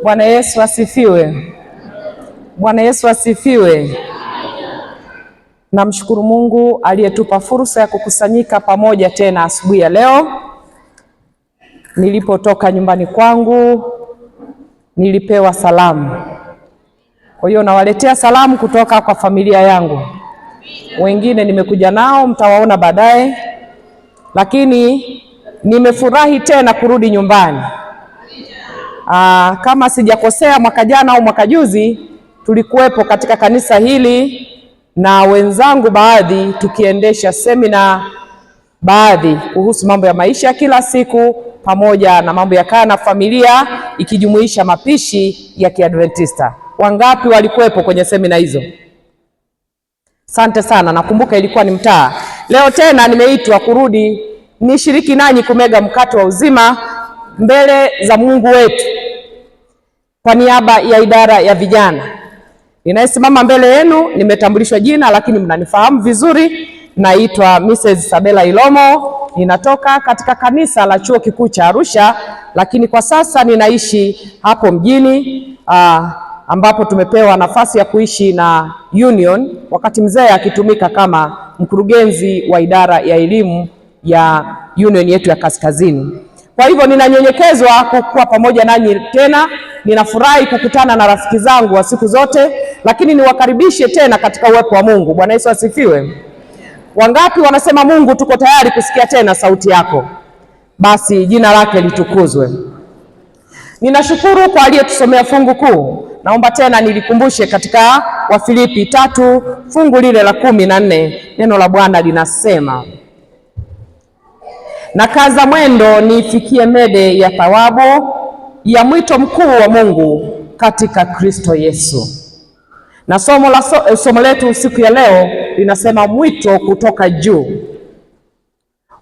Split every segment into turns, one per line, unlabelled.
Bwana Yesu asifiwe. Bwana Yesu asifiwe. Namshukuru Mungu aliyetupa fursa ya kukusanyika pamoja tena asubuhi ya leo. Nilipotoka nyumbani kwangu nilipewa salamu. Kwa hiyo nawaletea salamu kutoka kwa familia yangu. Wengine nimekuja nao, mtawaona baadaye. Lakini nimefurahi tena kurudi nyumbani. Kama sijakosea, mwaka jana au mwaka juzi tulikuwepo katika kanisa hili na wenzangu baadhi tukiendesha semina baadhi kuhusu mambo ya maisha kila siku pamoja na mambo ya kaya na familia ikijumuisha mapishi ya Kiadventista. Wangapi walikuwepo kwenye semina hizo? Asante sana, nakumbuka ilikuwa ni mtaa. Leo tena nimeitwa kurudi nishiriki nanyi kumega mkate wa uzima mbele za Mungu wetu kwa niaba ya idara ya vijana. Ninayesimama mbele yenu nimetambulishwa jina, lakini mnanifahamu vizuri. Naitwa Mrs. Sabela Ilomo, ninatoka katika kanisa la Chuo Kikuu cha Arusha, lakini kwa sasa ninaishi hapo mjini ambapo tumepewa nafasi ya kuishi na Union, wakati mzee akitumika kama mkurugenzi wa idara ya elimu ya Union yetu ya Kaskazini. Kwa hivyo ninanyenyekezwa kuwa pamoja nanyi tena. Ninafurahi kukutana na rafiki zangu wa siku zote, lakini niwakaribishe tena katika uwepo wa Mungu. Bwana Yesu asifiwe. Wangapi wanasema Mungu, tuko tayari kusikia tena sauti yako? Basi jina lake litukuzwe. Ninashukuru kwa aliyetusomea fungu kuu. Naomba tena nilikumbushe katika Wafilipi 3 fungu lile la 14, neno la Bwana linasema, na kaza mwendo niifikie mede ya thawabu ya mwito mkuu wa Mungu katika Kristo Yesu. Na somo letu siku ya leo linasema mwito kutoka juu.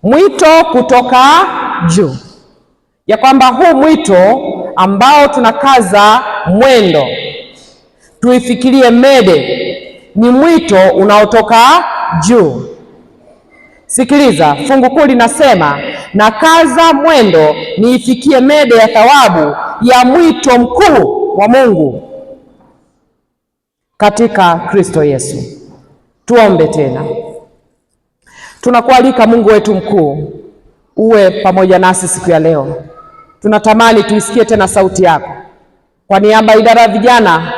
Mwito kutoka juu. Ya kwamba huu mwito ambao tunakaza mwendo tuifikirie mede ni mwito unaotoka juu. Sikiliza, fungu kuu linasema, na kaza mwendo niifikie mede ya thawabu ya mwito mkuu wa Mungu katika Kristo Yesu. Tuombe tena. Tunakualika Mungu wetu mkuu, uwe pamoja nasi siku ya leo. Tunatamani tuisikie tena sauti yako. Kwa niaba ya idara ya vijana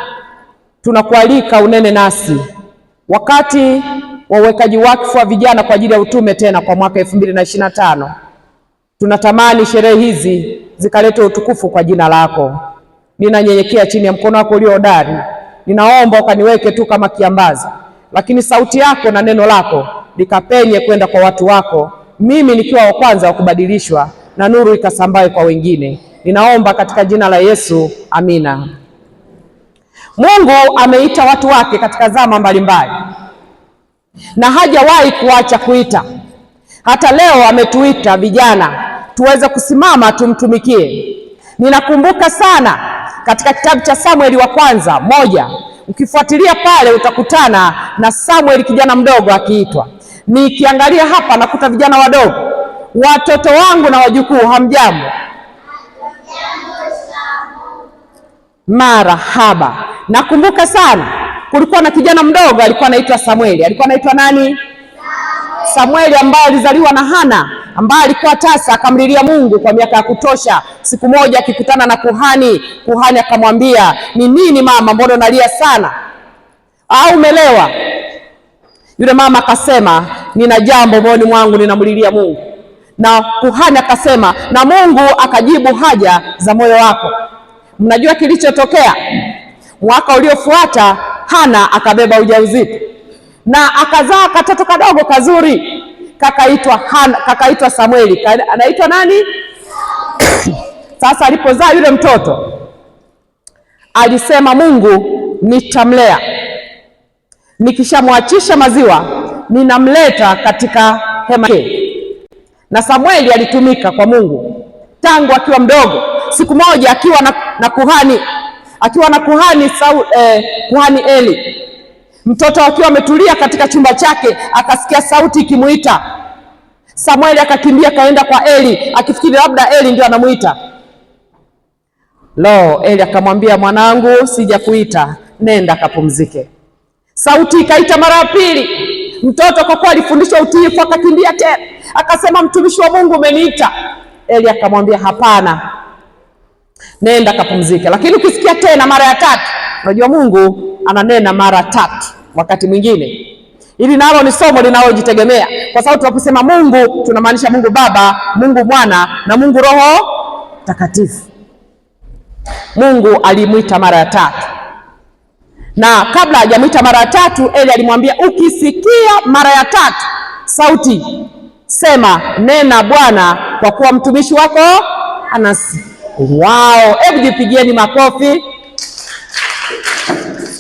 tunakualika unene nasi wakati wa uwekaji wakfu wa vijana kwa ajili ya utume tena kwa mwaka 2025. Tunatamani sherehe hizi zikalete utukufu kwa jina lako. Ninanyenyekea chini ya mkono wako ulio hodari. Ninaomba ukaniweke tu kama kiambaza, lakini sauti yako na neno lako likapenye kwenda kwa watu wako, mimi nikiwa wa kwanza wa kubadilishwa na nuru ikasambae kwa wengine. Ninaomba katika jina la Yesu, amina. Mungu ameita watu wake katika zama mbalimbali na hajawahi kuacha kuita. Hata leo ametuita vijana tuweze kusimama tumtumikie. Ninakumbuka sana katika kitabu cha Samueli wa kwanza 1, ukifuatilia pale utakutana na Samueli kijana mdogo akiitwa. Nikiangalia hapa nakuta vijana wadogo, watoto wangu na wajukuu, hamjambo? Marahaba. Nakumbuka sana kulikuwa na kijana mdogo alikuwa anaitwa Samueli. Alikuwa anaitwa nani? Samueli, ambaye alizaliwa na Hana, ambaye alikuwa tasa, akamlilia Mungu kwa miaka ya kutosha. Siku moja akikutana na kuhani, kuhani akamwambia, ni nini mama, mbona unalia sana? Au umelewa? Yule mama akasema, nina jambo moyoni mwangu, ninamlilia Mungu. Na kuhani akasema, na Mungu akajibu haja za moyo wako. Mnajua kilichotokea? Mwaka uliofuata Hana akabeba ujauzito na akazaa katoto kadogo kazuri, kakaitwa Hana, kakaitwa Samueli. Anaitwa nani? Sasa alipozaa yule mtoto alisema, Mungu nitamlea, nikishamwachisha maziwa ninamleta katika hema. Na Samueli alitumika kwa Mungu tangu akiwa mdogo. Siku moja akiwa na kuhani, akiwa na kuhani kuhani Eli, mtoto akiwa ametulia katika chumba chake, akasikia sauti ikimuita Samueli. Akakimbia kaenda kwa Eli akifikiri labda Eli ndio anamuita. Lo, Eli akamwambia, mwanangu, sijakuita, nenda kapumzike. Sauti ikaita mara ya pili. Mtoto kwa kuwa alifundishwa utiifu akakimbia tena, akasema, mtumishi wa Mungu umeniita. Eli akamwambia, hapana, nenda kapumzike. Lakini ukisikia tena mara ya tatu, unajua Mungu ananena mara tatu wakati mwingine. Hili nalo ni somo linalojitegemea, kwa sababu tunaposema Mungu tunamaanisha Mungu Baba, Mungu Mwana na Mungu Roho Mtakatifu. Mungu alimwita mara ya tatu, na kabla hajamwita mara ya tatu, Eli alimwambia, ukisikia mara ya tatu sauti, sema nena Bwana, kwa kuwa mtumishi wako anasi. Wao, hebu jipigieni makofi.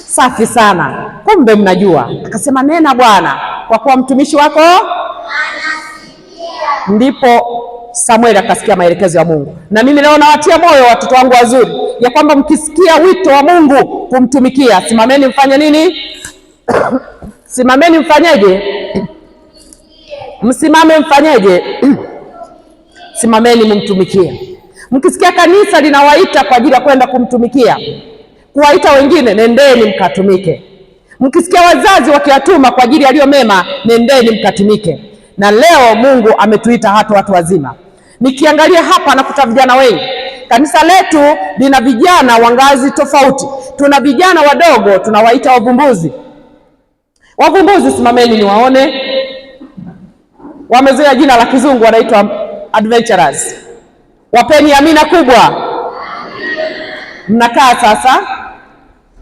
Safi sana, kumbe mnajua. Akasema nena Bwana, kwa kuwa mtumishi wako anasikia. Ndipo Samueli akasikia maelekezo ya Mungu. Na mimi leo nawatia moyo watoto wangu wazuri ya kwamba mkisikia wito wa Mungu kumtumikia, simameni mfanye nini? Simameni mfanyeje? Msimame mfanyeje? Simameni mumtumikie. Mkisikia kanisa linawaita kwa ajili ya kwenda kumtumikia, kuwaita wengine, nendeni mkatumike. Mkisikia wazazi wakiwatuma kwa ajili yaliyo mema, nendeni mkatumike. Na leo Mungu ametuita hata watu wazima. Nikiangalia hapa nakuta vijana wengi. Kanisa letu lina vijana wa ngazi tofauti. Tuna vijana wadogo tunawaita wavumbuzi. Wavumbuzi, simameni niwaone. Wamezoea jina la kizungu, wanaitwa adventurers. Wapeni amina kubwa. Mnakaa sasa.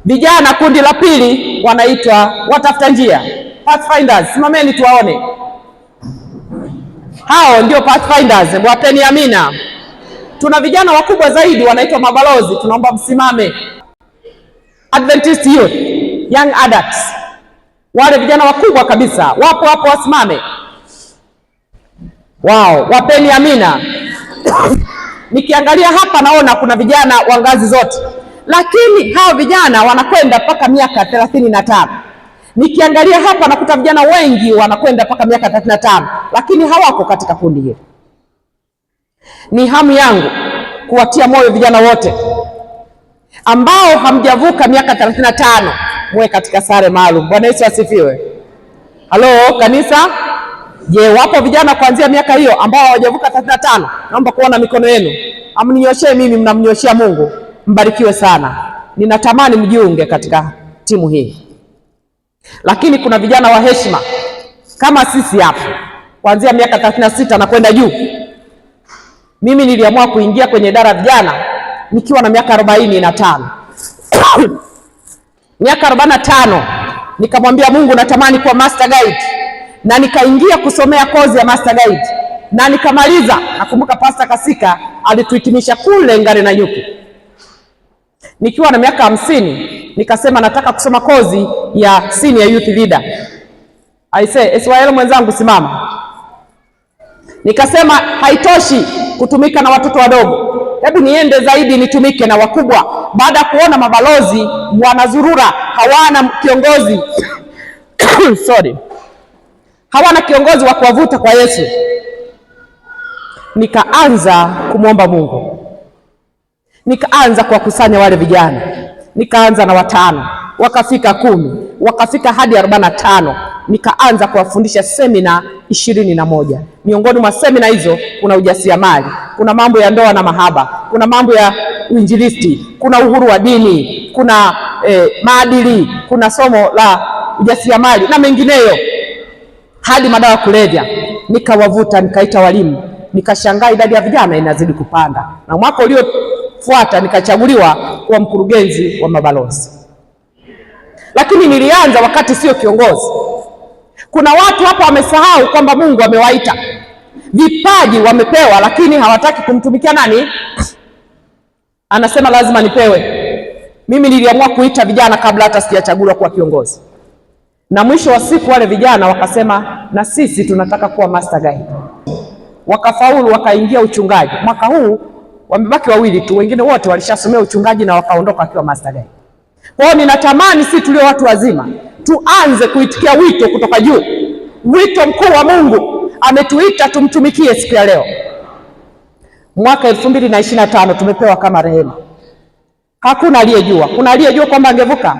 Vijana kundi la pili wanaitwa watafuta njia, pathfinders. Simameni tuwaone. Hao ndio pathfinders, wapeni amina. Tuna vijana wakubwa zaidi wanaitwa mabalozi, tunaomba msimame. Adventist youth, young adults, wale vijana wakubwa kabisa wapo hapo, wasimame. Wao, wapeni amina. Nikiangalia hapa naona kuna vijana wa ngazi zote, lakini hao vijana wanakwenda mpaka miaka 35. Nikiangalia hapa nakuta vijana wengi wanakwenda mpaka miaka 35, lakini hawako katika kundi hili. Ni hamu yangu kuwatia moyo vijana wote ambao hamjavuka miaka 35, muwe katika sare maalum. Bwana Yesu asifiwe. Halo kanisa. Je, wapo vijana kuanzia miaka hiyo ambao hawajavuka 35? Naomba kuona mikono yenu. Amninyoshee mimi, mnamnyoshea Mungu. Mbarikiwe sana. Ninatamani mjiunge katika timu hii. Lakini kuna vijana wa heshima kama sisi hapa kuanzia miaka 36 na kwenda juu. Mimi niliamua kuingia kwenye idara ya vijana nikiwa na miaka 45. Miaka 45 nikamwambia Mungu natamani kuwa master guide, na nikaingia kusomea kozi ya master guide na nikamaliza. Nakumbuka Pastor Kasika alituhitimisha kule Ngare na Nyuki. Nikiwa na miaka 50 nikasema nataka kusoma kozi ya senior youth leader. I say SYL mwenzangu simama. Nikasema haitoshi kutumika na watoto wadogo, hebu niende zaidi nitumike na wakubwa. Baada ya kuona mabalozi wanazurura, hawana kiongozi sorry, hawana kiongozi wa kuwavuta kwa Yesu, nikaanza kumwomba Mungu, nikaanza kuwakusanya wale vijana, nikaanza na 5, wakafika 10, wakafika hadi 45. Nikaanza kuwafundisha semina 21. Miongoni mwa semina hizo kuna ujasiriamali, kuna mambo ya ndoa na mahaba, kuna mambo ya uinjilisti, kuna uhuru wa dini, kuna maadili, kuna somo la ujasiriamali na mengineyo, hadi madawa kulevya. Nikawavuta, nikaita walimu, nikashangaa idadi ya vijana inazidi kupanda, na mwaka uliofuata nikachaguliwa kuwa mkurugenzi wa mabalozi. Lakini nilianza wakati sio kiongozi. Kuna watu hapa wamesahau kwamba Mungu amewaita, vipaji wamepewa, lakini hawataki kumtumikia nani? Anasema lazima nipewe. Mimi niliamua kuita vijana kabla hata sijachaguliwa kuwa kiongozi, na mwisho wa siku wale vijana wakasema na sisi tunataka kuwa master guide. Wakafaulu, wakaingia uchungaji. Mwaka huu wamebaki wawili tu, wengine wote walishasomea uchungaji na wakaondoka wakiwa master guide. Kwa hiyo ninatamani sisi tulio watu wazima tuanze kuitikia wito kutoka juu, wito mkuu wa Mungu. Ametuita tumtumikie siku ya leo. Mwaka 2025 tumepewa kama rehema. Hakuna aliyejua. Kuna aliyejua kwamba angevuka?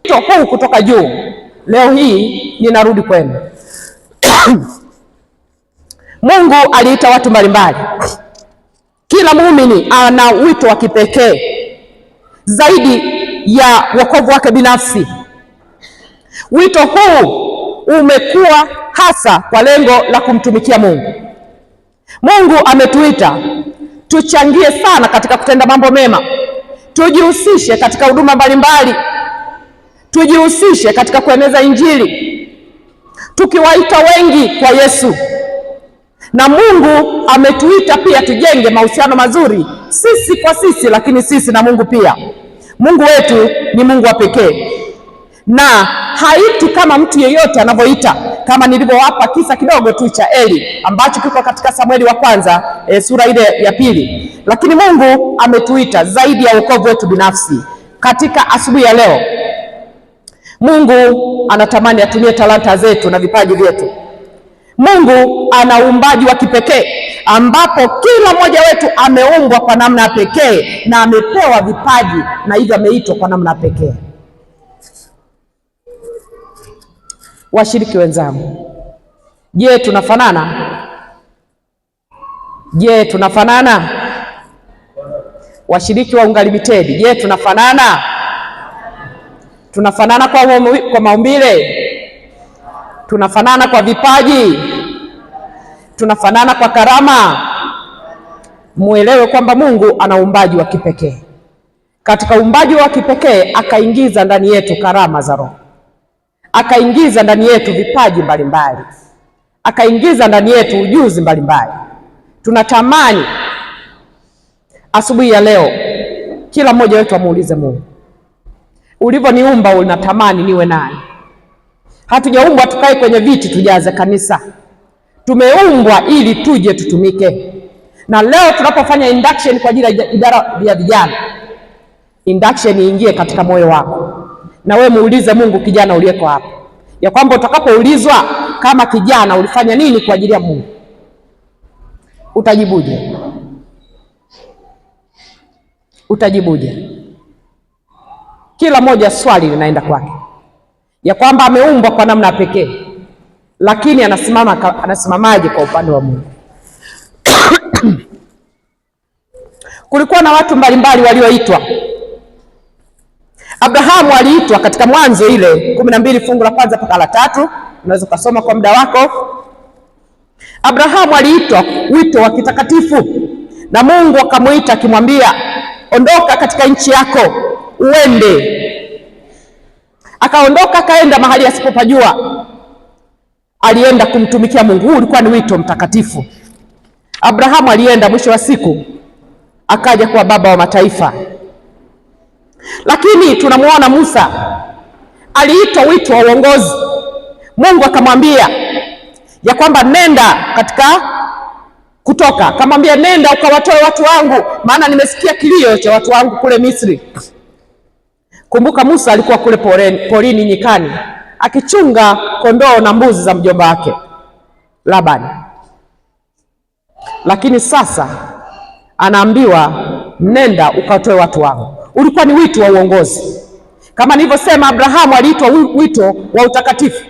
Wito huu kutoka juu. Leo hii ninarudi kwenu. Mungu aliita watu mbalimbali. Kila muumini ana wito wa kipekee zaidi ya wokovu wake binafsi. Wito huu umekuwa hasa kwa lengo la kumtumikia Mungu. Mungu ametuita tuchangie sana katika kutenda mambo mema, tujihusishe katika huduma mbalimbali, tujihusishe katika kueneza Injili, tukiwaita wengi kwa Yesu. Na Mungu ametuita pia tujenge mahusiano mazuri sisi kwa sisi, lakini sisi na Mungu pia. Mungu wetu ni Mungu wa pekee na haiti kama mtu yeyote anavyoita, kama nilivyowapa kisa kidogo tu cha Eli ambacho kiko katika Samueli wa kwanza sura ile ya 2. Lakini Mungu ametuita zaidi ya wokovu wetu binafsi. Katika asubuhi ya leo, Mungu anatamani atumie talanta zetu na vipaji vyetu. Mungu ana uumbaji wa kipekee ambapo kila mmoja wetu ameumbwa kwa namna ya pekee na amepewa vipaji na hivyo ameitwa kwa namna ya pekee. Washiriki wenzangu, je, tunafanana? Je, tunafanana? Washiriki wa Unga Limited, je, tunafanana? Tunafanana kwa maumbile? Tunafanana kwa vipaji? Tunafanana kwa karama? Muelewe kwamba Mungu ana uumbaji wa kipekee. Katika uumbaji wa kipekee akaingiza ndani yetu karama za Roho, akaingiza ndani yetu vipaji mbalimbali, akaingiza ndani yetu ujuzi mbalimbali. Tunatamani asubuhi ya leo kila mmoja wetu amuulize Mungu, ulivyoniumba unatamani niwe nani? Hatujaumbwa tukae kwenye viti tujaze kanisa. Tumeumbwa ili tuje tutumike. Na leo tunapofanya induction kwa ajili ya idara ya vijana, induction iingie katika moyo wako. Na we muulize Mungu, kijana uliyeko hapa, ya kwamba utakapoulizwa kama kijana ulifanya nini kwa ajili ya Mungu, utajibuje? Utajibuje? Kila moja swali linaenda kwake, ya kwamba ameumbwa kwa namna pekee, lakini anasimamaje kwa upande wa Mungu? Kulikuwa na watu mbalimbali walioitwa. Abrahamu aliitwa katika Mwanzo ile 12 fungu la kwanza mpaka la 3, unaweza kusoma kwa muda wako. Abrahamu aliitwa wito wa kitakatifu, na Mungu akamuita akimwambia, ondoka katika nchi yako uende. Akaondoka akaenda mahali asipopajua, alienda kumtumikia Mungu. Huu ulikuwa ni wito mtakatifu. Abrahamu alienda, mwisho wa siku akaja kuwa baba wa mataifa. Lakini tunamuona Musa aliitwa wito wa uongozi. Mungu akamwambia ya kwamba nenda katika Kutoka, akamwambia nenda ukawatoe watu wangu, maana nimesikia kilio cha watu wangu kule Misri. Kumbuka Musa alikuwa kule porini nyikani akichunga kondoo na mbuzi za mjomba wake Labani. Lakini sasa anaambiwa nenda ukatoe watu wangu. Ulikuwa ni wito wa uongozi. Kama nilivyosema, Abrahamu aliitwa wito wa utakatifu,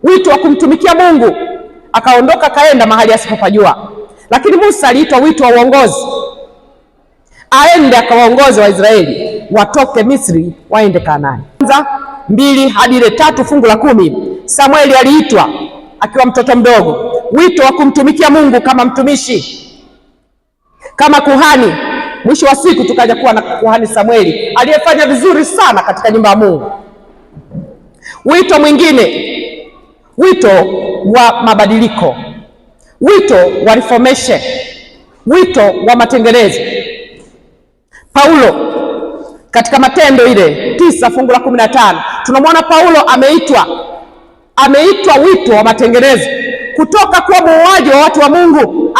wito wa kumtumikia Mungu, akaondoka kaenda mahali asipopajua. Lakini Musa aliitwa wito wa uongozi, aende akawaongoze Waisraeli watoke Misri waende Kanaani. 2 hadi ile 3 fungu la 10, Samueli aliitwa akiwa mtoto mdogo, wito wa kumtumikia Mungu kama mtumishi, kama kuhani. Mwisho wa siku tukaja kuwa na kuhani Samueli aliyefanya vizuri sana katika nyumba ya Mungu. Wito mwingine, wito wa mabadiliko, wito wa reformation, wito wa matengenezo. Paulo katika Matendo ile 9 fungu la 15 tunamwona Paulo ameitwa wito wa matengenezo, kutoka kuwa muuaji wa watu wa Mungu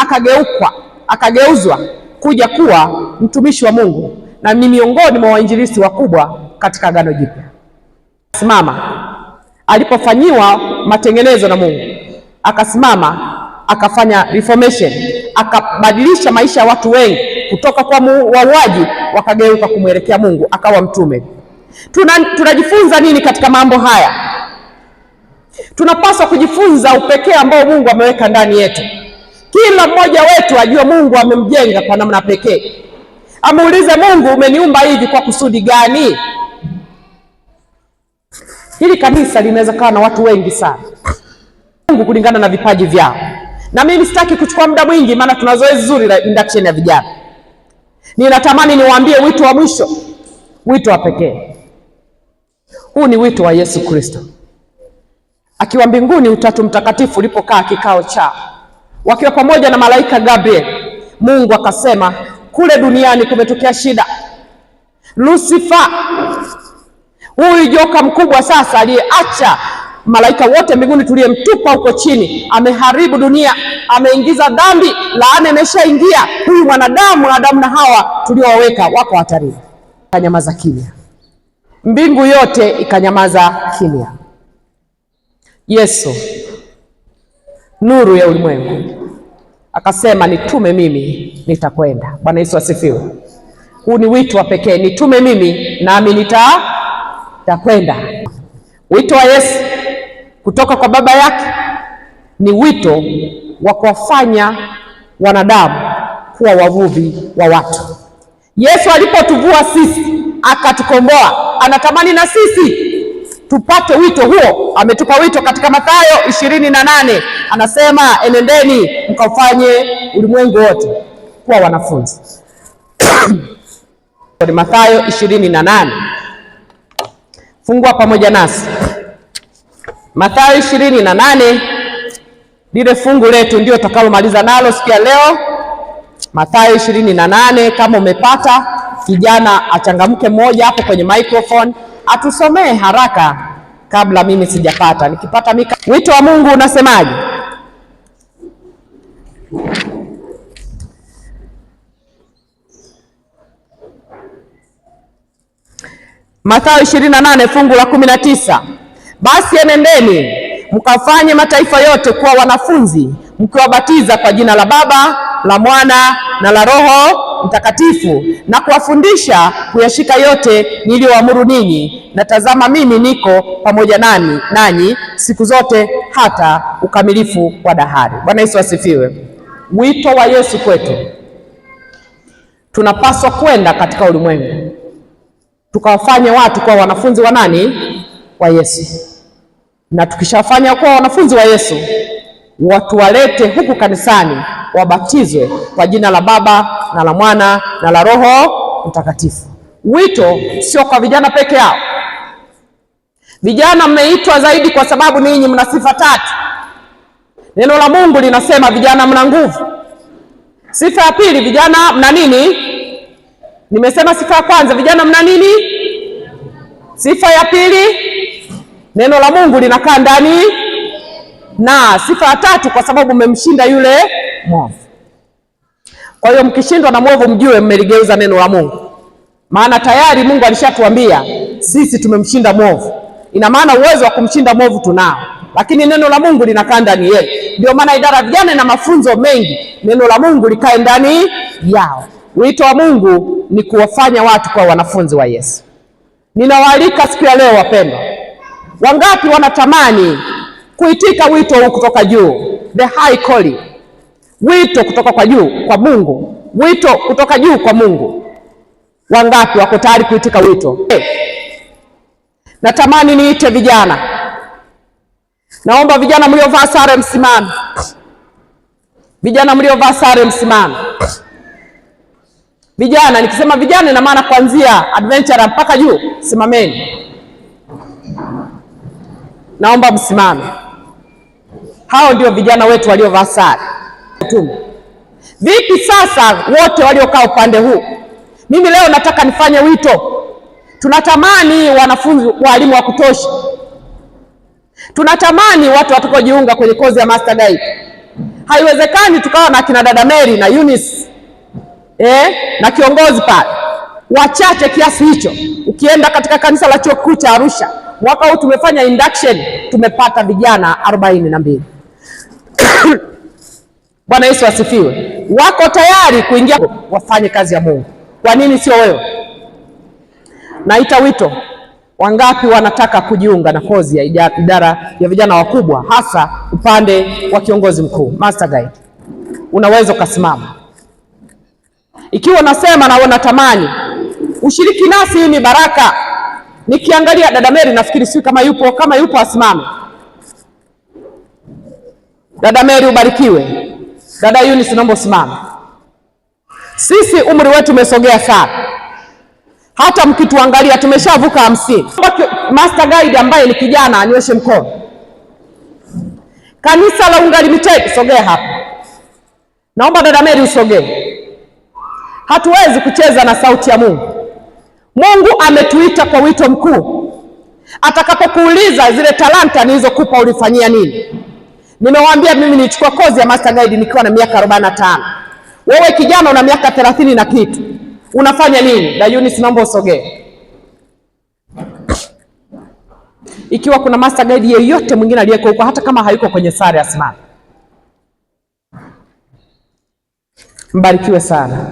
akageuzwa kuja kuwa mtumishi wa Mungu na ni miongoni mwa wainjilisti wakubwa katika Agano Jipya. Simama alipofanyiwa matengenezo na Mungu, akasimama akafanya reformation, akabadilisha maisha ya watu wengi kutoka kwa wauaji wakageuka kumwelekea Mungu, akawa mtume. Tunajifunza nini katika mambo haya? Tunapaswa kujifunza upekee ambao Mungu ameweka ndani yetu. Kila mmoja wetu ajue Mungu amemjenga kwa namna pekee. Amuulize Mungu, umeniumba hivi kwa kusudi gani? Hili kanisa linaweza kuwa na watu wengi sana, Mungu kulingana na vipaji vyao. Na mimi sitaki kuchukua muda mwingi, maana tuna zoezi zuri la induction ya vijana. Ninatamani niwaambie wito wa mwisho, wito wa pekee. Huu ni wito wa Yesu Kristo akiwa mbinguni, Utatu Mtakatifu ulipokaa kikao chao wakiwa pamoja na malaika Gabriel, Mungu akasema kule duniani kumetokea shida. Lucifer, huyu joka mkubwa sasa aliyeacha malaika wote mbinguni tuliyemtupa huko chini, ameharibu dunia, ameingiza dhambi, laana imeshaingia. Huyu mwanadamu, Adamu na Hawa tuliowaweka wako hatarini. Ikanyamaza kimya, mbingu yote ikanyamaza kimya. Yesu, nuru ya ulimwengu, akasema nitume mimi, nitakwenda. Bwana Yesu asifiwe. Huu ni wito wa pekee, nitume mimi nami nitakwenda. Wito wa Yesu kutoka kwa Baba yake ni wito wa kuwafanya wanadamu kuwa wavuvi wa watu. Yesu alipotuvua sisi akatukomboa, anatamani na sisi tupate wito huo. Ametupa wito katika Mathayo 28, anasema enendeni mkaufanye ulimwengu wote kuwa wanafunzi. Ni Mathayo 28. Fungua pamoja nasi Mathayo 28, lile fungu letu ndio tutakalomaliza nalo siku ya leo. Mathayo 28. Kama umepata, kijana achangamke mmoja hapo kwenye microphone atusomee haraka kabla mimi sijapata. Nikipata mika. Wito wa Mungu unasemaje? Mathayo 28 fungu la 19, basi enendeni mkafanye mataifa yote kuwa wanafunzi, mkiwabatiza kwa jina la Baba, la Mwana na la Roho Mtakatifu, na kuwafundisha kuyashika yote niliyoamuru ninyi, na tazama, mimi niko pamoja nanyi siku zote hata ukamilifu wa dahari. Bwana Yesu asifiwe. Wito wa Yesu kwetu, tunapaswa kwenda katika ulimwengu tukawafanye watu kuwa wanafunzi wa nani? Wa Yesu. Na tukishafanya kuwa wanafunzi wa Yesu, watu walete huku kanisani wabatizwe kwa jina la Baba na la Mwana na la Roho Mtakatifu. Wito sio kwa vijana peke yao. Vijana mmeitwa zaidi kwa sababu ninyi mna sifa tatu. Neno la Mungu linasema vijana mna nguvu. Sifa ya pili, vijana mna nini? Nimesema sifa ya kwanza, vijana mna nini? Sifa ya pili, neno la Mungu linakaa ndani, na sifa ya tatu, kwa sababu mmemshinda yule mwovu. Kwa hiyo mkishindwa na mwovu, mjue mmeligeuza neno la Mungu, maana tayari Mungu alishatuambia sisi tumemshinda mwovu. Ina maana uwezo wa kumshinda mwovu tunao, lakini neno la Mungu linakaa ndani yetu. Ndio maana idara vijana na mafunzo mengi, neno la Mungu likae ndani yao. Wito wa Mungu ni kuwafanya watu kuwa wanafunzi wa Yesu. Ninawaalika siku ya leo wapendwa, wangapi wanatamani kuitika wito huu kutoka juu, the high calling, wito kutoka kwa juu kwa Mungu, wito kutoka juu kwa Mungu. Wangapi wako tayari kuitika wito? Hey, natamani niite vijana. Naomba vijana mliovaa sare msimame. Vijana mliovaa sare msimame. Vijana, nikisema vijana ina maana kuanzia adventure mpaka juu, simameni. Naomba msimame. Hao ndio vijana wetu waliovaa sare. Vipi sasa wote waliokaa upande huu? Mimi leo nataka nifanye wito. Tunatamani wanafunzi, walimu wa kutosha. Tunatamani watu watakaojiunga kwenye kozi ya Master Guide. Haiwezekani tukawa na kina dada Mary na Eunice na kiongozi pale wachache kiasi hicho. Ukienda katika kanisa la chuo kikuu cha Arusha mwaka huu tumefanya induction, tumepata vijana 42. Bwana Yesu asifiwe. Wako tayari kuingia wafanye kazi ya Mungu. Kwa nini sio wewe? Naita wito, wangapi wanataka kujiunga na kozi ya idara ya vijana wakubwa, hasa upande wa kiongozi mkuu, master guide? Unaweza ukasimama ikiwa unasema na unatamani ushiriki nasi. Hii ni baraka. Nikiangalia dada Mary, nafikiri sio kama yupo, kama yupo asimame. Dada Mary ubarikiwe. Dada Eunice, naomba usimame. Sisi umri wetu umesogea sana, hata mkituangalia tumeshavuka 50. Master guide ambaye ni kijana anyoshe mkono. Kanisa la Unga Limited, sogea hapa. Naomba dada Mary usogee. Hatuwezi kucheza na sauti ya Mungu. Mungu ametuita kwa wito mkuu. Atakapokuuliza zile talanta nilizokupa ulifanyia nini? Nimewaambia mimi nilichukua kozi ya master guide nikiwa na miaka 45. Wewe kijana una miaka 30 na kitu, unafanya nini? Da Eunice, naomba usogee. Ikiwa kuna master guide yeyote mwingine aliyeko huko, hata kama hayuko kwenye sare, asimame. Mbarikiwe sana.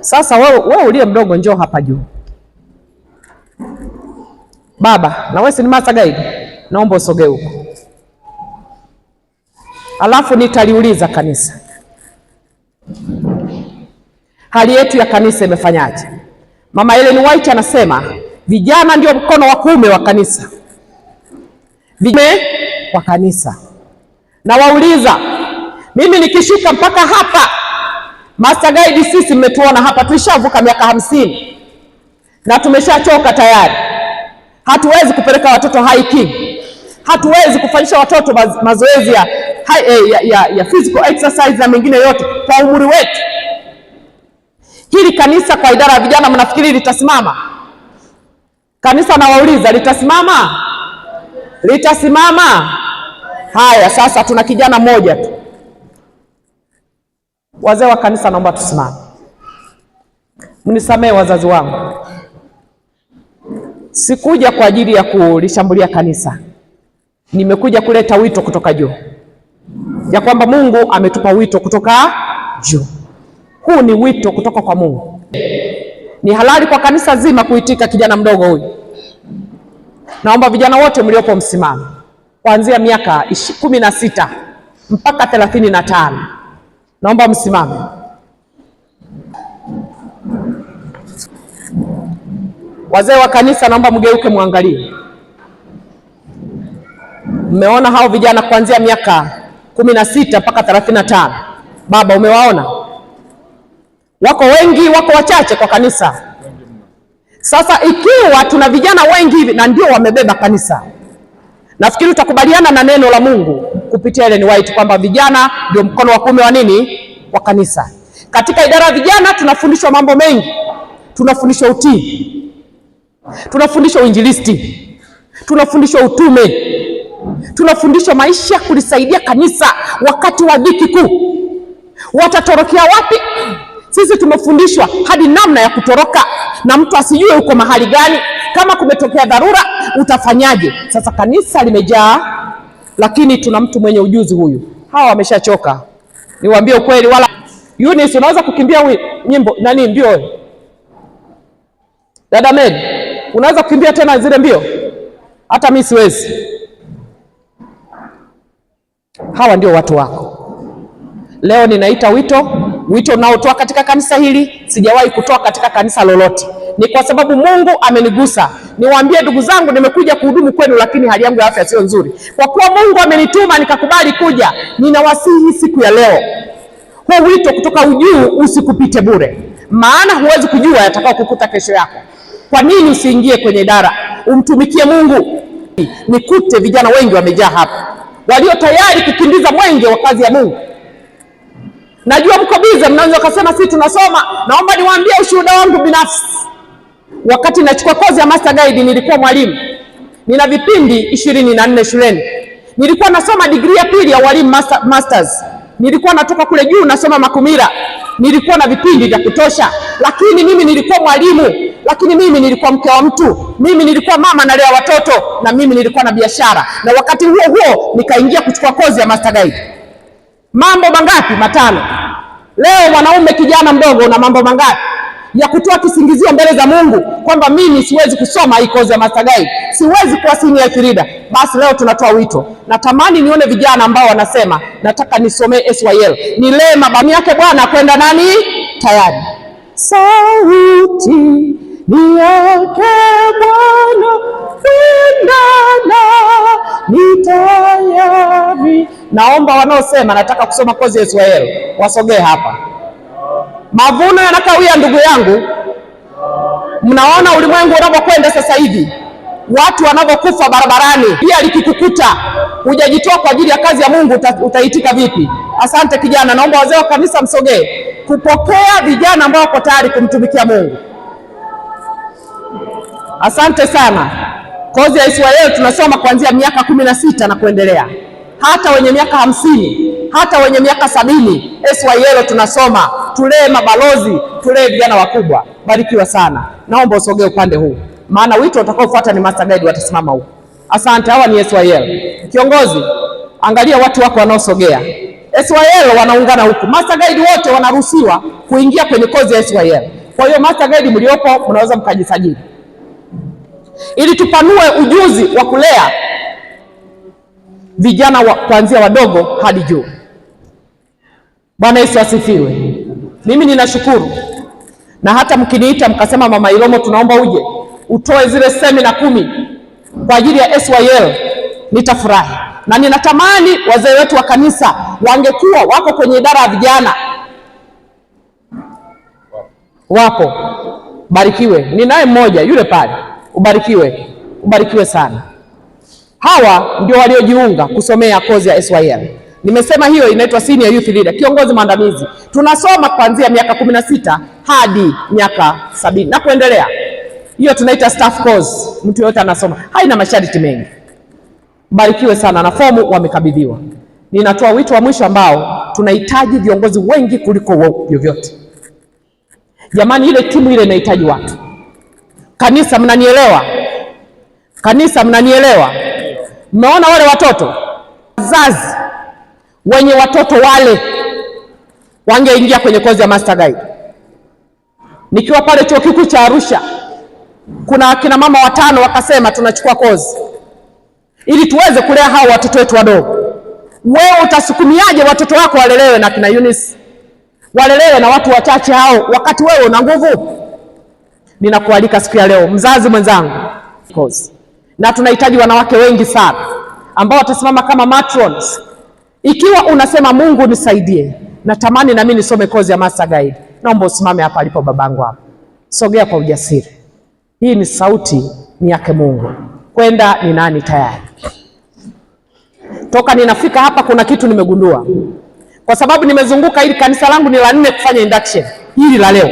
Sasa wewe uliye mdogo njoo hapa juu. Baba, na wewe si ni master guide? Naomba usogee huko. Alafu nitaliuliza kanisa, hali yetu ya kanisa imefanyaje? Mama Ellen White anasema vijana ndio mkono wa kuume wa kanisa, vijana wa kanisa. Na wauliza mimi nikishuka mpaka hapa, master guide, sisi mmetuona hapa, tulishavuka miaka 50 na tumeshachoka tayari. Hatuwezi kupeleka watoto hiking, hatuwezi kufanyisha watoto mazoezi ya physical exercise na mengine yote kwa umri wetu. Hili kanisa kwa idara ya vijana mnafikiri litasimama? Kanisa nawauliza, litasimama? Litasimama? Haya, sasa tuna kijana mmoja tu. Wazee wa kanisa naomba tusimame. Mnisamee wazazi wangu, sikuja kwa ajili ya kulishambulia kanisa. Nimekuja kuleta wito kutoka juu, ya kwamba Mungu ametupa wito kutoka juu. Huu ni wito kutoka kwa Mungu. Ni halali kwa kanisa zima kuitika kijana mdogo huyu. Naomba vijana wote mliopo msimame, kuanzia miaka 16 mpaka 35. Naomba msimame. Wazee wa kanisa naomba mgeuke muangalie. Mmeona hao vijana kuanzia miaka 16 mpaka 35. Baba, umewaona? Wako wengi, wako wachache kwa kanisa. Sasa ikiwa tuna vijana wengi hivi na ndio wamebeba kanisa, nafikiri utakubaliana na neno la Mungu kupitia Ellen White kwamba vijana ndio mkono wa kuume wa nini? Wa kanisa. Katika idara ya vijana tunafundishwa mambo mengi. Tunafundishwa utii, tunafundishwa uinjilisti, tunafundishwa utume, tunafundishwa maisha kulisaidia kanisa wakati wa dhiki kuu. Watatorokea wapi? Sisi tumefundishwa hadi namna ya kutoroka na mtu asijue uko mahali gani. Kama kumetokea dharura utafanyaje? Sasa kanisa limejaa, lakini tuna mtu mwenye ujuzi huyu. Hawa wameshachoka, niwaambie ukweli. Wala Eunice, unaweza kukimbia nyimbo nani mbio? Dada Mary, unaweza kukimbia tena zile mbio? Hata mimi siwezi. Hawa ndio watu wako. Leo ninaita wito, wito unaotoa katika kanisa hili sijawahi kutoa katika kanisa lolote. Ni kwa sababu Mungu amenigusa. Niwaambie ndugu zangu, nimekuja kuhudumu kwenu, lakini hali yangu ya afya sio nzuri. Kwa kuwa Mungu amenituma nikakubali kuja, ninawasihi siku ya leo, huu wito kutoka ujuu usikupite bure, maana huwezi kujua yatakao kukuta kesho yako. Kwa nini usiingie kwenye idara umtumikie Mungu? Nikute vijana wengi wamejaa hapa walio tayari kukimbiza mwenge wa kazi ya Mungu. Najua mko bize, mnaweza kusema sisi tunasoma. Naomba niwaambie ushuhuda wangu binafsi. Wakati nachukua kozi ya master guide nilikuwa mwalimu, nina vipindi 24 shuleni. Nilikuwa nasoma degree ya pili ya walimu masters. Nilikuwa natoka kule juu nasoma Makumira. Nilikuwa na vipindi vya kutosha, lakini mimi nilikuwa mwalimu, lakini mimi nilikuwa mke wa mtu, mimi nilikuwa mama nalea watoto, na mimi nilikuwa na biashara, na wakati huo huo nikaingia kuchukua kozi ya master guide. Mambo mangapi? Matano. Leo mwanaume kijana mdogo una mambo mangapi ya kutoa kisingizio mbele za Mungu kwamba mimi siwezi kusoma hii kozi ya Master Guide, siwezi kuwa senior youth leader? Basi leo tunatoa wito. Natamani nione vijana ambao wanasema nataka nisomee SYL, nilee mabami yake Bwana kwenda nani tayari. Sauti ni yake Bwana, kwenda ni tayari. Naomba wanaosema nataka kusoma kozi ya SYL wasogee hapa. Mavuno yanakawia, ndugu yangu. Mnaona ulimwengu unavyokwenda sasa hivi, watu wanavyokufa barabarani. Pia likikukuta hujajitoa kwa ajili ya kazi ya Mungu, utaitika vipi? Asante kijana, naomba wazee wa kanisa msogee kupokea vijana ambao wako tayari kumtumikia Mungu. Asante sana. Kozi ya SYL tunasoma kuanzia miaka 16 na kuendelea, hata wenye miaka 50, hata wenye miaka 70, SYL tunasoma. Tulee mabalozi, tulee vijana wakubwa. Barikiwa sana. Naomba usogee upande huu, maana wito utakaofuata ni Master Guide watasimama huko. Asante, hawa ni SYL. Kiongozi, angalia watu wako wanaosogea. SYL wanaungana huku. Master Guide wote wanaruhusiwa kuingia kwenye kozi ya SYL. Kwa hiyo Master Guide mliopo mnaweza mkajisajili ili tupanue ujuzi wa kulea vijana wa kuanzia wadogo hadi juu. Bwana Yesu asifiwe. Mimi ninashukuru, na hata mkiniita mkasema, Mama Ilomo, tunaomba uje utoe zile semina 10 kwa ajili ya SYL, nitafurahi. Na ninatamani wazee wetu wa kanisa wangekuwa wako kwenye idara ya vijana. Wapo, barikiwe. Ninaye mmoja yule pale, ubarikiwe, ubarikiwe sana. Hawa ndio waliojiunga kusomea kozi ya SYL. Nimesema hiyo inaitwa senior youth leader, kiongozi mwandamizi. Tunasoma kuanzia miaka 16 hadi miaka 70 na kuendelea. Hiyo tunaita staff course, mtu yote anasoma, haina masharti mengi. Barikiwe sana, na fomu wamekabidhiwa. Ninatoa wito wa mwisho ambao tunahitaji viongozi wengi kuliko vyovyote. Jamani, ile timu ile inahitaji watu. Kanisa, mnanielewa? Kanisa, mnanielewa? Mmeona wale watoto, wazazi wenye watoto wale wangeingia kwenye kozi ya Master Guide. Nikiwa pale chuo kikuu cha Arusha, kuna akina mama 5 wakasema tunachukua kozi ili tuweze kulea hao watoto wetu wadogo. Wewe utasukumiaje watoto wako walelewe na kina Eunice, walelewe na watu wachache hao, wakati wewe una nguvu? Ninakualika siku ya leo, mzazi mwenzangu, kozi. Na tunahitaji wanawake wengi sana ambao watasimama kama matrons. Ikiwa unasema Mungu nisaidie, natamani na mimi nisome kozi ya Master Guide, naomba usimame hapa alipo babangu hapa. Sogea kwa ujasiri. Hii ni sauti ni yake Mungu. Kwenda ni nani tayari? Toka ninafika hapa kuna kitu nimegundua. Kwa sababu nimezunguka hili kanisa langu ni la 4 kufanya induction. Hili la leo.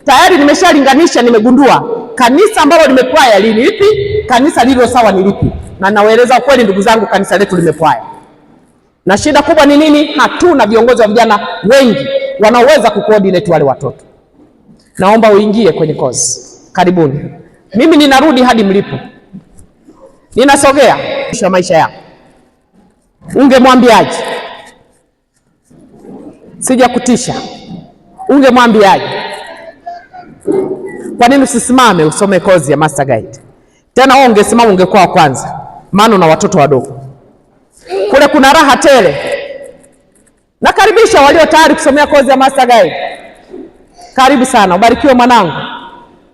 Tayari nimeshalinganisha, nimegundua kanisa ambalo limepwaya ni lipi, kanisa lililo sawa ni lipi. Na nawaeleza kweli ndugu zangu, kanisa letu limepwaya. Na shida kubwa ni nini? Hatuna viongozi wa vijana wengi wanaoweza kucoordinate wale watoto. Naomba uingie kwenye kozi. Karibuni. Mimi ninarudi hadi mlipo. Ninasogea kwa maisha yako. Ungemwambiaje? Sijakutisha. Ungemwambiaje? Kwa nini usisimame usome kozi ya Master Guide? Tena wewe ungesimama ungekuwa wa kwanza, maana una watoto wadogo. Kule kuna raha tele. Nakaribisha walio tayari kusomea kozi ya Master Guide. Karibu sana, ubarikiwe mwanangu.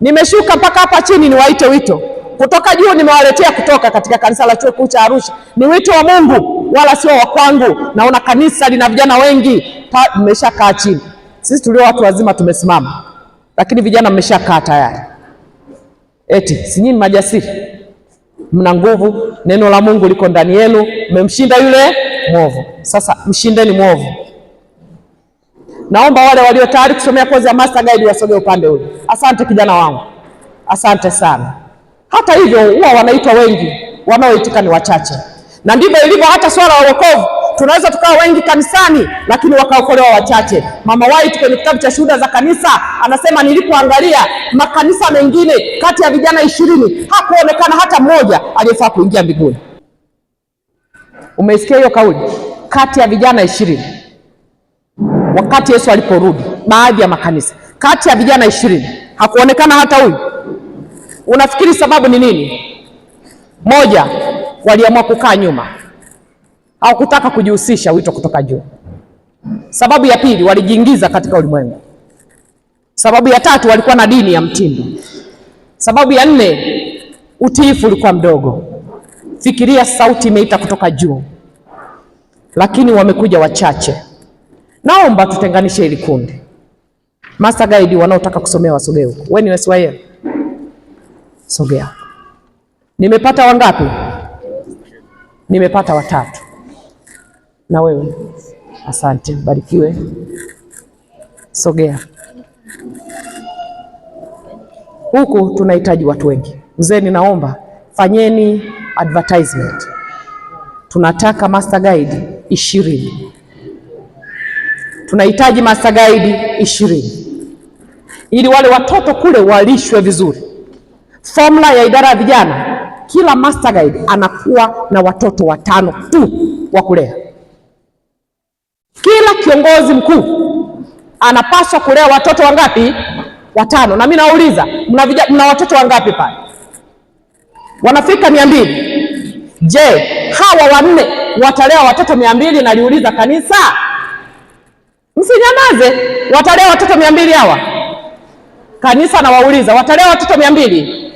Nimeshuka mpaka hapa chini niwaite wito. Kutoka juu nimewaletea kutoka katika kanisa la chuo kikuu cha Arusha. Ni wito wa Mungu wala sio wa kwangu. Naona kanisa lina vijana wengi, mmeshakaa chini. Sisi tulio watu wazima tumesimama, lakini vijana mmeshakaa tayari. Eti si nyinyi majasiri? Mna nguvu, neno la Mungu liko ndani yenu, mmemshinda yule mwovu. Sasa mshindeni mwovu. Naomba wale walio tayari kusomea kozi ya Master Guide wasogee upande ule. Asante kijana wangu. Asante sana. Hata hivyo huwa wanaitwa wengi, wanaoitika ni wachache. Na ndivyo ilivyo hata swala la wokovu. Tunaweza tukawa wengi kanisani lakini wakaokolewa wachache. Mama White kwenye kitabu cha Shuhuda za Kanisa anasema nilipoangalia makanisa mengine kati ya vijana 20 hakuonekana hata mmoja aliyefaa kuingia mbinguni. Umeisikia hiyo kauli? Kati ya vijana 20. Wakati Yesu aliporudi, baadhi ya makanisa kati ya vijana 20 hakuonekana hata huyu. Unafikiri sababu ni nini? Moja, waliamua kukaa nyuma, hawakutaka kujihusisha wito kutoka juu. Sababu ya pili, walijiingiza katika ulimwengu. Sababu ya tatu, walikuwa na dini ya mtindo. Sababu ya nne, utiifu ulikuwa mdogo. Fikiria, sauti imeita kutoka juu, lakini wamekuja wachache. Naomba tutenganishe hili kundi. Master guide wanaotaka kusomea wasogee huko. Wewe ni SYL, sogea. Nimepata wangapi? Nimepata watatu. Na wewe asante, barikiwe. Sogea huku, tunahitaji watu wengi. Mzee, ninaomba fanyeni advertisement. Tunataka master guide 20. Tunahitaji master guide 20 ili wale watoto kule walishwe vizuri. Formula ya idara ya vijana, kila master guide anakuwa na watoto 5 tu wa kulea. Kila kiongozi mkuu anapaswa kulea watoto wangapi? 5. Na mimi nauliza, mna watoto wangapi pale? Wanafika 200. Je, hawa 4 watalea watoto 200? Naliuliza kanisa, msinyamaze. Watalea watoto 200 hawa? Kanisa nawauliza, watalea watoto 200?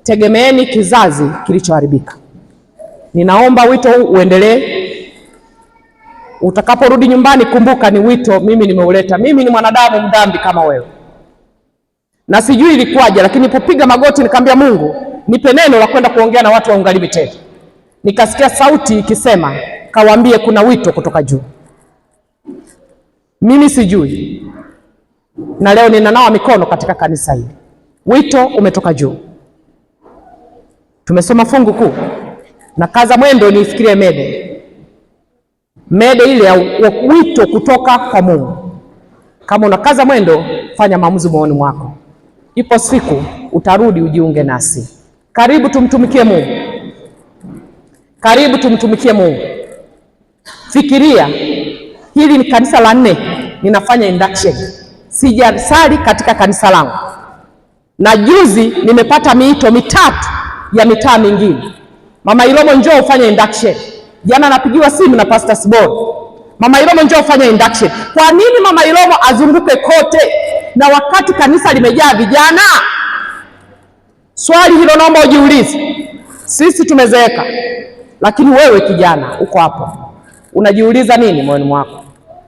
Tegemeeni kizazi kilichoharibika. Ninaomba wito huu uendelee. Utakaporudi nyumbani, kumbuka ni wito mimi nimeuleta. Mimi ni mwanadamu mdhambi kama wewe, na sijui ilikuwaje, lakini nilipopiga magoti nikamwambia Mungu, nipe neno la kwenda kuongea na watu wa Unga Limited. Nikasikia sauti ikisema, kawaambie kuna wito kutoka juu. Mimi sijui, na leo ninanawa mikono katika kanisa hili. Wito umetoka juu. Tumesoma fungu kuu na kaza mwendo niifikirie mede ile ya wito kutoka kwa Mungu. Kama unakaza mwendo, fanya maamuzi moyoni mwako. Ipo siku utarudi ujiunge nasi. Karibu tumtumikie Mungu. Karibu tumtumikie Mungu. Fikiria, hili ni kanisa la 4 ninafanya induction. Sijasali katika kanisa langu. Na juzi nimepata miito 3 ya mitaa mingine. Mama Ilomo, njoo ufanye induction. Jana napigiwa simu na Pastor Sibor. Mama Ilomo, njoo ufanye induction. Kwa nini Mama Ilomo azunguke kote na wakati kanisa limejaa vijana? Swali hilo naomba ujiulize. Sisi tumezeeka, lakini wewe kijana uko hapo, unajiuliza nini moyoni mwako?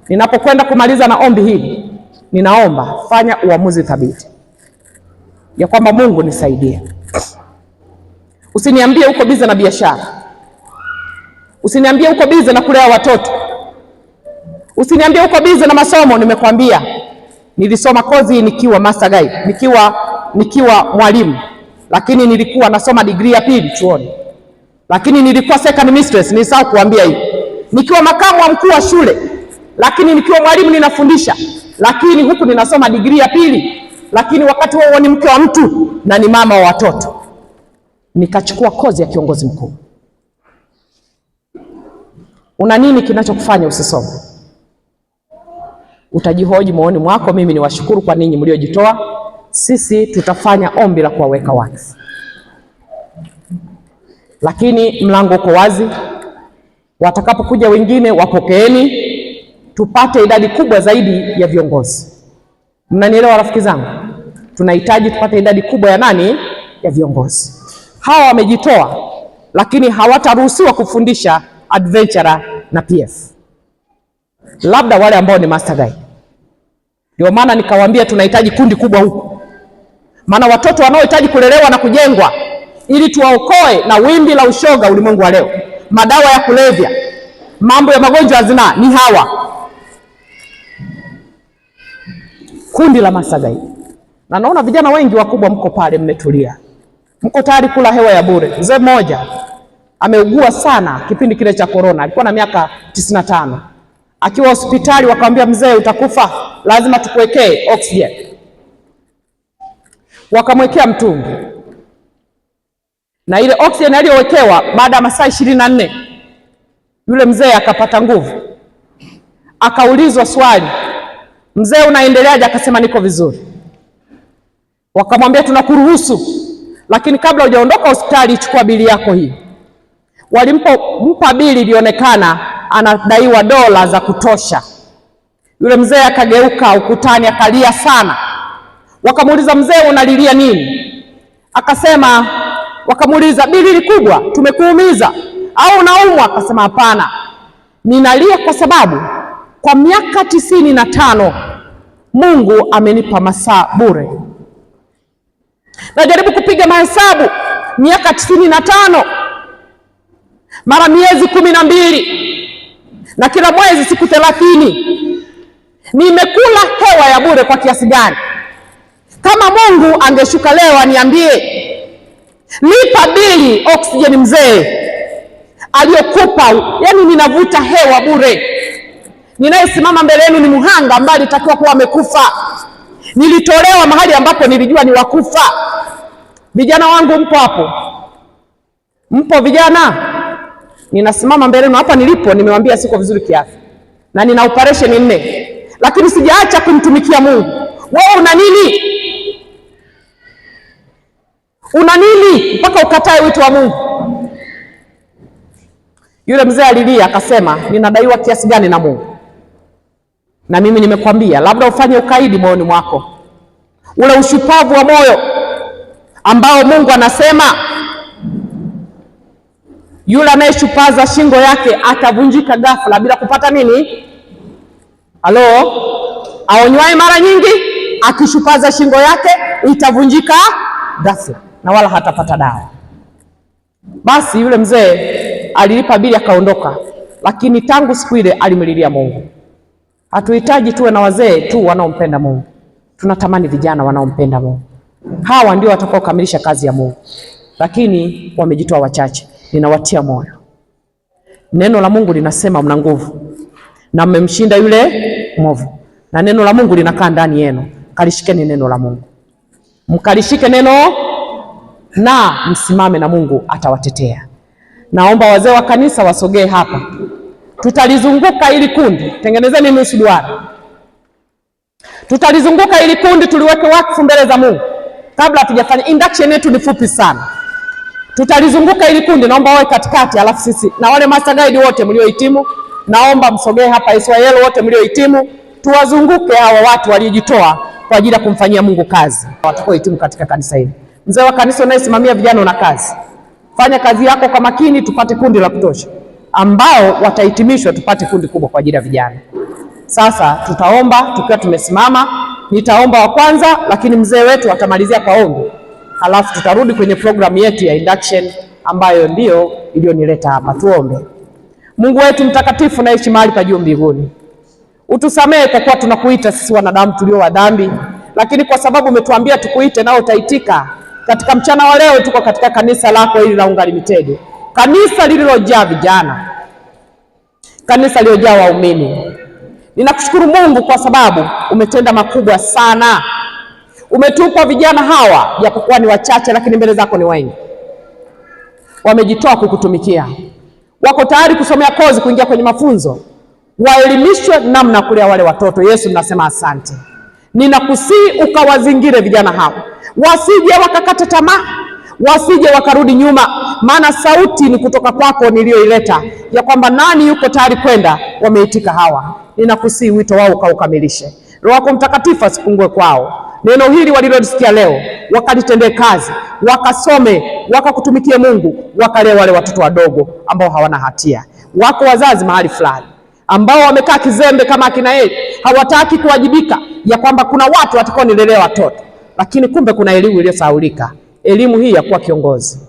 Ninapokwenda kumaliza na ombi hili, ninaomba fanya uamuzi thabiti ya kwamba Mungu nisaidie. Usiniambie uko bize na biashara. Usiniambie uko bize na kulea watoto. Usiniambie uko bize na masomo. Nimekwambia nilisoma kozi nikiwa master guide, nikiwa mwalimu, lakini nilikuwa nasoma degree ya 2 chuoni. Lakini nilikuwa second mistress, nilisahau kuambia hiyo. Nikiwa makamu wa mkuu wa shule, lakini nikiwa mwalimu ninafundisha, lakini huku ninasoma degree ya 2, lakini wakati huo ni mke wa mtu na ni mama wa watoto. Nikachukua kozi ya kiongozi mkuu. Una nini kinachokufanya usisome? Utajihoji moyoni mwako. Mimi niwashukuru kwa ninyi mliojitoa. Sisi tutafanya ombi la kuwaweka wakfu, lakini mlango uko wazi. Watakapokuja wengine wapokeeni, tupate idadi kubwa zaidi ya viongozi. Mnanielewa rafiki zangu? Tunahitaji tupate idadi kubwa ya nani? Ya viongozi. Hawa wamejitoa, lakini hawataruhusiwa kufundisha adventurer na PF, labda wale ambao ni master guide. Ndio maana nikawaambia tunahitaji kundi kubwa huku, maana watoto wanaohitaji kulelewa na kujengwa ili tuwaokoe na wimbi la ushoga ulimwengu wa leo, madawa ya kulevya, mambo ya magonjwa ya zinaa, ni hawa kundi la master guide. Na naona vijana wengi wakubwa mko pale mmetulia, mko tayari kula hewa ya bure. Mzee mmoja ameugua sana kipindi kile cha corona, alikuwa na miaka 95. Akiwa hospitali wakamwambia, mzee utakufa, lazima tukuwekee oxygen. Wakamwekea mtungi, na ile oxygen aliyowekewa, baada ya masaa 24 yule mzee akapata nguvu. Akaulizwa swali, mzee unaendeleaje? Akasema niko vizuri. Wakamwambia tunakuruhusu, lakini kabla hujaondoka hospitali chukua bili yako hii. Walimpa bili, ilionekana anadaiwa dola za kutosha. Yule mzee akageuka ukutani akalia sana. Wakamuuliza, mzee unalilia nini? Akasema, wakamuuliza bili ni kubwa, tumekuumiza au unaumwa? Akasema hapana, ninalia kwa sababu kwa miaka 95 Mungu amenipa masaa bure. Najaribu kupiga mahesabu, miaka 95 mara miezi 12 na kila mwezi siku 30, nimekula hewa ya bure kwa kiasi gani? Kama Mungu angeshuka leo aniambie lipa bili oksijeni mzee aliyokupa, yani ninavuta hewa bure. Ninayesimama mbele yenu ni muhanga ambaye alitakiwa kuwa amekufa. Nilitolewa mahali ambapo nilijua ni wakufa. Vijana wangu mpo hapo? Mpo vijana? Ninasimama mbele yenu hapa nilipo, nimewambia siko vizuri kiafya na nina operation 4, lakini sijaacha kumtumikia Mungu. Wewe una nini? Una nini mpaka ukatae wito wa Mungu? Yule mzee alilia akasema, ninadaiwa kiasi gani na Mungu? Na mimi nimekwambia labda ufanye ukaidi moyoni mwako, ule ushupavu wa moyo ambao Mungu anasema yule anayeshupaza shingo yake atavunjika ghafla bila kupata nini? Halo, aonywaye mara nyingi akishupaza shingo yake itavunjika ghafla na wala hatapata dawa. Basi yule mzee alilipa bili akaondoka, lakini tangu siku ile alimlilia Mungu. Hatuhitaji tuwe na wazee tu wanaompenda Mungu, tunatamani vijana wanaompenda Mungu. Hawa ndio watakaokamilisha kazi ya Mungu, lakini wamejitoa wachache. Ninawatia moyo. Neno la Mungu linasema mna nguvu na mmemshinda yule mwovu, na neno la Mungu linakaa ndani yenu. Kalishikeni neno la Mungu, mkalishike neno na msimame, na Mungu atawatetea. Naomba wazee wa kanisa wasogee hapa, tutalizunguka ili kundi, tengenezeni nusu duara, tutalizunguka ili kundi, tuliweke wakfu mbele za Mungu kabla hatujafanya induction. Yetu ni fupi sana, tutalizunguka ili kundi. Naomba wawe katikati, alafu sisi na wale master guide wote mliohitimu, naomba msogee hapa, Israel wote mliohitimu, tuwazunguke hawa watu waliojitoa kwa ajili ya kumfanyia Mungu kazi, watakaohitimu katika kanisa hili. Mzee wa kanisa unayesimamia vijana, una kazi, fanya kazi yako kwa makini, tupate kundi la kutosha ambao watahitimishwa, tupate kundi kubwa kwa ajili ya vijana. Sasa tutaomba tukiwa tumesimama. Nitaomba wa kwanza, lakini mzee wetu atamalizia kwa ombi, halafu tutarudi kwenye programu yetu ya induction ambayo ndiyo iliyonileta hapa. Tuombe. Mungu wetu mtakatifu, naishi mahali pa juu mbinguni, utusamehe kwa kuwa tunakuita sisi wanadamu tulio wa dhambi, lakini kwa sababu umetuambia tukuite nao utaitika. Katika mchana wa leo tuko katika kanisa lako hili la Unga Limited, kanisa lililojaa vijana, kanisa lililojaa waumini. Ninakushukuru Mungu kwa sababu umetenda makubwa sana. Umetupa vijana hawa, japokuwa ni wachache, lakini mbele zako ni wengi. Wamejitoa kukutumikia, wako tayari kusomea kozi, kuingia kwenye mafunzo, waelimishwe namna ya kulea wale watoto. Yesu, ninasema asante. Ninakusihi ukawazingire vijana hawa, wasije wakakata tamaa, wasije wakarudi nyuma, maana sauti ni kutoka kwako niliyoileta ya kwamba nani yuko tayari kwenda, wameitika hawa. Ninakusihi wito wao ukaukamilishe. Roho wako Mtakatifu asipungue kwao. Neno hili walilolisikia leo wakalitendee kazi, wakasome, wakakutumikie Mungu, wakalee wale watoto wadogo ambao hawana hatia. Wako wazazi mahali fulani ambao wamekaa kizembe kama akina Eli, hawataki kuwajibika ya kwamba kuna watu watakao nilelea watoto, lakini kumbe kuna elimu iliyosahaulika, elimu hii ya kuwa kiongozi.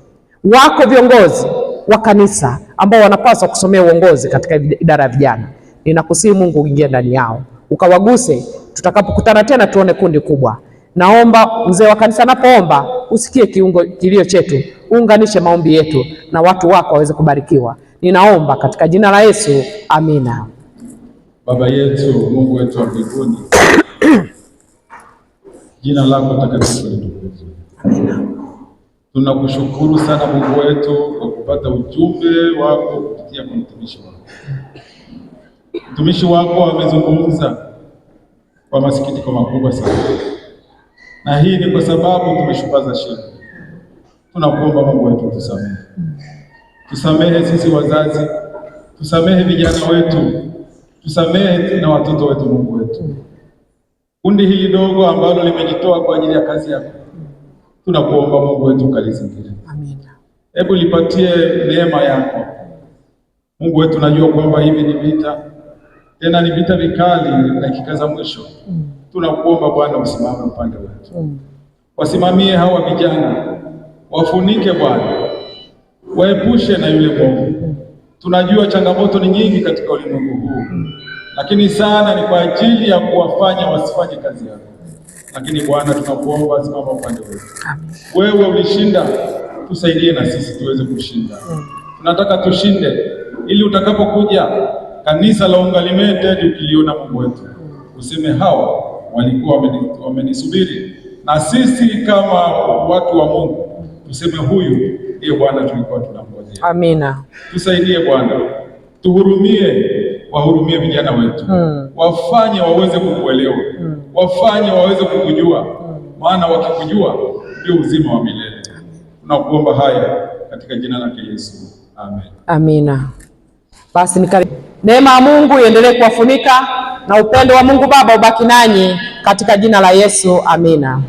Wako viongozi wa kanisa ambao wanapaswa kusomea uongozi katika idara ya vijana. Ninakusihi Mungu uingie ndani yao ukawaguse, tutakapokutana tena tuone kundi kubwa. Naomba mzee wa kanisa anapoomba usikie kiungo kilio chetu, uunganishe maombi yetu na watu wako waweze kubarikiwa. Ninaomba katika jina la Yesu, amina.
Baba yetu, Mungu wetu wa mbinguni, jina lako takatifu litukuzwe.
Amina.
Tunakushukuru sana Mungu wetu kwa kupata ujumbe wako kupitia kwa mtumishi wako. Mtumishi wako amezungumza kwa masikitiko makubwa sana, na hii ni kwa sababu tumeshupaza shingo. Tunakuomba Mungu wetu tusamehe, tusamehe sisi wazazi, tusamehe vijana wetu, tusamehe na watoto wetu. Mungu wetu, kundi hili dogo ambalo limejitoa kwa ajili ya kazi yako, tunakuomba Mungu wetu ukalizingire.
Amina.
Hebu lipatie neema yako Mungu wetu. Najua kwamba hivi ni vita, tena ni vita vikali, dakika za mwisho. Tunakuomba Bwana usimame upande wetu, wasimamie hawa vijana, wafunike Bwana, waepushe na yule mwovu. Tunajua changamoto ni nyingi katika ulimwengu huu, lakini sana ni kwa ajili ya kuwafanya wasifanye kazi yako. Lakini Bwana tunakuomba, simama upande wetu. Wewe ulishinda, tusaidie na sisi tuweze kushinda. Tunataka tushinde, ili utakapokuja kanisa la Ungalimented ukiliona Mungu wetu useme hawa walikuwa wamenisubiri, na sisi kama watu wa Mungu tuseme huyu ndiye Bwana tulikuwa tunamngojea.
Amina.
Tusaidie Bwana, tuhurumie, wahurumie vijana wetu, wafanye waweze kukuelewa, wafanye waweze kukujua, maana wakikujua ndio uzima wa milele. Tunakuomba haya katika jina lake Yesu, amen.
Amina. Basi neema ya Mungu iendelee kuwafunika na upendo wa Mungu Baba ubaki nanyi katika jina la Yesu. Amina.